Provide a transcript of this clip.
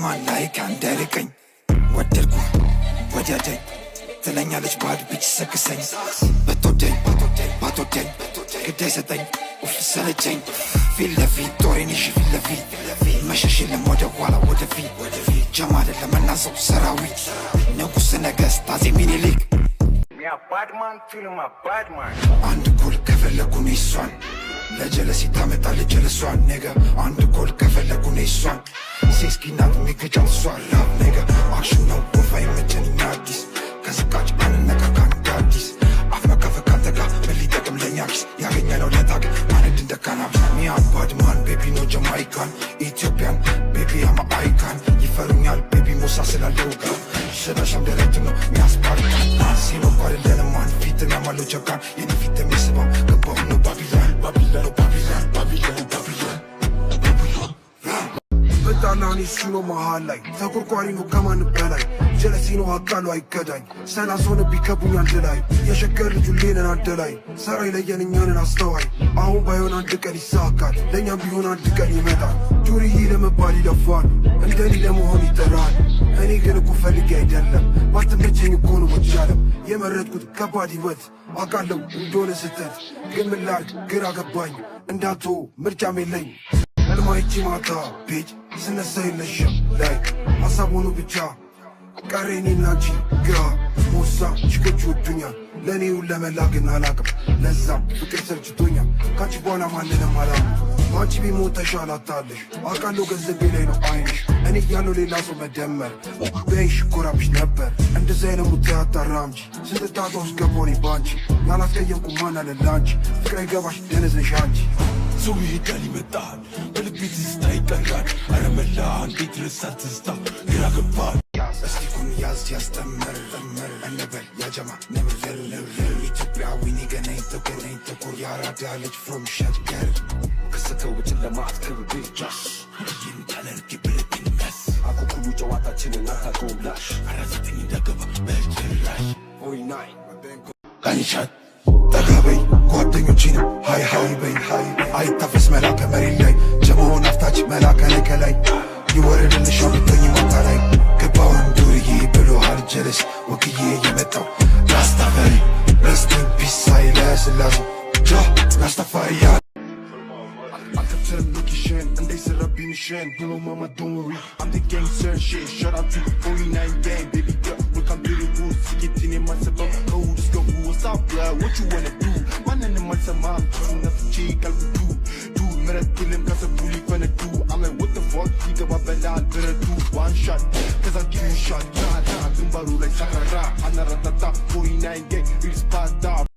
Man like እንዳይርቀኝ። ወደድኩ ወደደኝ ትለኛለች bad bitch ሰክሰኝ። ብትወደኝ ባትወደኝ ግድ አይሰጠኝ፣ ኡፍ ሰለቸኝ። ፊት ለፊት ጦሬን ይዤ ፊት ለፊት፣ መሸሽ የለም ወደ ኋላ ወደፊት። ጀማ አይደለም እናዘው ሰራዊት፣ ንጉሥ ነገሥት አፄ ሚኒሊክ። Me a bad man till I'm a bad man. አንድ call ከፈለኩ እኔ እሷን፣ ለጀለሲ ታመጣለች ጀለሷን nigga። አንድ call ከፈለኩ እኔ እሷን፣ ሴስኪ ናት የሚገጫት እሷ love nigga። Action ነው ወፍ አይመቸን እኛ አዲስ፣ ከዝቃጭ አንነካካ እንደ አዲስ። አፍ መከፈት ካንተ ጋር ምን ሊጠቅም ለኛ ኪስ? ያገኘነው ለታግ ማነድ እንደ cannabis። Me a bad man baby, no Jamaican, Ethiopian baby, I'm a icon። ይፈሩኛል baby ሞሳ ስላለው ጋር፣ ስበሻም ደረት ነው የሚያስፓርካን። ሲኖ አይደለንም ማን ፊትን ያማለው ጀጋን፣ የኔ ፊት የሚስበው ገባው ነው ባቢሎን ባቢሎን ባቢሎን ባቢሎን ባቢሎን። ብጣላኔ እሱ ነው መሃል ላይ፣ ተቆርቋሪ ነው ከማን በላይ፣ ጀለሲ ነው አቃሉ አይከዳኝ። 30 ሆነ ቢከቡኝ አንድ ላይ፣ የሸገር ልጁ ሌነን አንድ ላይ፣ ሰራይ ለየን እኛንን አስተዋይ። አሁን ባይሆን አንድ ቀን ይሳካል፣ ለእኛም ቢሆን አንድ ቀን ይመጣል። ዱርዬ ለመባል ይለፋል፣ እንደኔ ለመሆን ይጥራል። እኔ ግን እኮ ፈልጌ አይደለም፣ ባትመቸኝ እኮ ነው ወጃለም የመረጥኩት ከባድ ህይወት። አውቃለሁ እንደሆነ ስህተት፣ ግን ምን ላድርግ ግራ ገባኝ። እንዳቶ ምርጫም የለኝ። ህልም አይቼ ማታ bitch ስነሳ የለሽም ላይ፣ ሀሳብ ሆኖ ብቻ ቀረ እኔና አንቺ ግራ ሞሳ። ቺኮች ይወዱኛል፣ ለእኔ ለመላ ግን አላቅም። ለዛም ፍቅር ሰልችቶኛል፣ ካንቺ በኋላ ማንንም አላምንም። አንቺ ቢሞት ተሻላታለሽ፣ አውቃለሁ ገንዘቤ ላይ ነው አይንሽ። እኔ እያለሁ ሌላ ሰው መደመር በይሽ ኮራብሽ ነበር። እንደዚ አይነት ሙት አታራምጂ። ስንት ጣጣ ውስጥ ገባሁ እኔ ባንቺ፣ ያላስቀየምኩ ማን አለ ላንቺ? ፍቅር አይገባሽ፣ ደነዝ ነሽ አንቺ። ሰው ይሄዳል ይመጣል፣ በልቤ ትዝታ ይቀራል። አረ መላ እንዴት ረሳል ትዝታ ግራ ገባል። እስቲ ኩን ያዝ ያስጠምር ጥምር እንበል ያጀማ ንብር ንብር። ኢትዮጵያዊ nigga ነኝ ጥቁር ነኝ ጥቁር፣ የአራዳ ልጅ from ሸገር። ከሰተው በጨለማ አትከብቤ ጃሽ ይህን ታለርግ ብልብኝ መስ አኩኩሉ ጨዋታችንን አታውቀውም ላሽ። 49 እንዳገባ በጭራሽ። 49 Gunshot. ጠጋ በይ፣ ጓደኞቼንም hi hi በይ። አይታፈስ መላ ከመሬት ላይ፣ ጀማውን አፍታች መላ ከላይ ከላይ ይወረድልሽ ብቶኝ ማታ ላይ። ገባውን ዱርዬ ብሎሃል ጀለስ፣ ወክዬ የመጣው ራስታፈሪ። Rest in peace ኃይለ ሥላሴ ጃ ራስታፋሪያ። አልከፍትም location እንዳይሰራብኝ mission። Hello mama, don't worry, I'm the gangster shit. Shout out to 49 gang, baby girl, welcome to the hood። ስኬትን የማስበው ከእሑድ እስከ እሑድ። What's up blood, what you wanna do? ማንንም አልሰማም ነፍቼ ካልኩዱ ዱ ምረት የለም ካሰቡ ሊፈነዱ። I'm like, what the fuck? ይገባበላል ብረቱ። One shot ከዛ give you shot ራ ግንባሩ ላይ ሳካራ አናራታታ 49 gang real spot.